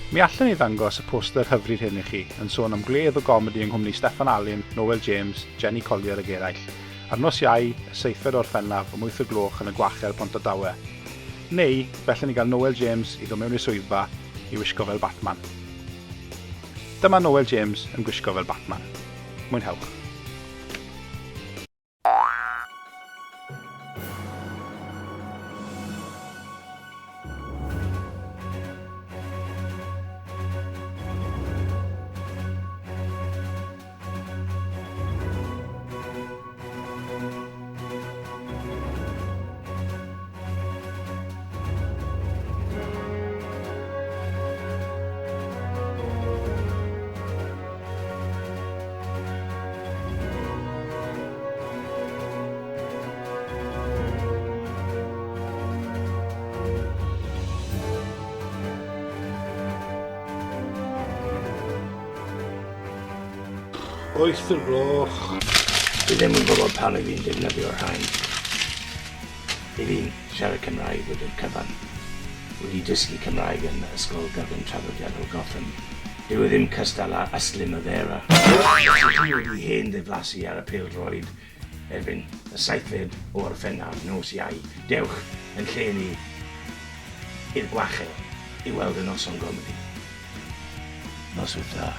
Mi allen ni ddangos y poster hyfryd hyn i chi, yn sôn am gwledd o gomedi yng nghwmni Steffan Alun, Noel James, Jenny Collier ag eraill, ar nos Iau, y seithfed o Orffennaf, am wyth o gloch yn y Gwachel, Pontardawe. Neu, fe allen ni gael Noel James i ddod mewn i'r swyddfa i wisgo fel Batman. Dyma Noel James yn gwisgo fel Batman. Mwynhewch. Wyth o'r gloch. Dwi ddim yn gwybod pam i fi'n defnyddio'r rhain. I fi'n siarad Cymraeg wedi'r cyfan. Wedi dysgu Cymraeg yn Ysgol Gyfun Traddodiadol Gotham. Dyw e ddim cystal â Ystlum y Ddera. Os ydych chi wedi hen ddiflasu ar y pêl-droed erbyn y seithfed o Orffennaf, nos Iau, dewch yn lle ni i'r Gwachel i weld y noson gomedi. Noswaith dda.